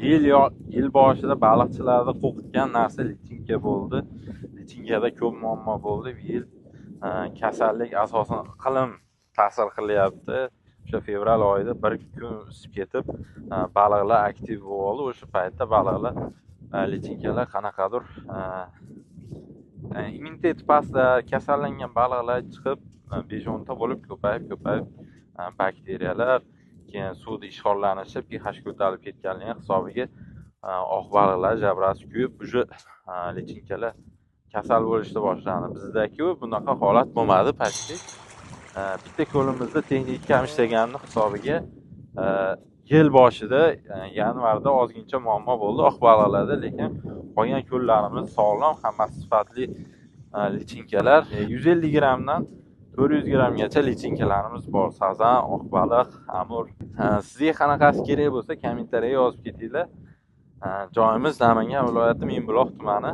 Yil boshida baliqchilarni qo'rqitgan narsa lichinka bo'ldi. Lichinkada ko'p muammo bo'ldi. Bu yil kasallik asosan iqlim ta'sir qilyapti. O'sha fevral oyida bir kun isib ketib, baliqlar aktiv bo'ldi. O'sha paytda baliqlar, lichinkalar qanaqadir immunitet pastda kasallangan baliqlar chiqib, 5-10 ta bo'lib ko'payib, ko'payib, bakteriyalar, keyin suvni ishg'ollanishi, pH ko'tarilib ketganligi hisobiga oq baliqlar jabrasi kuyib, уже lichinkalar kasal bo'lishni boshlandi. Bizda-ku bunaqa holat bo'lmadi почти. Bitta ko'limizda texnik kam ishlaganini hisobiga yil boshida, yanvarda ozgincha muammo bo'ldi oq baliqlarda, lekin qolgan ko'llarimiz sog'lom, hammasi sifatli lichinkalar. 150 grammdan 400 grammgacha lichinkalarimiz bor. Sazan, oq baliq, amur. Sizga qanaqasi kerak bo'lsa, kommentariyaga yozib ketinglar. Joyimiz Namangan viloyati, Mingbuloq tumani.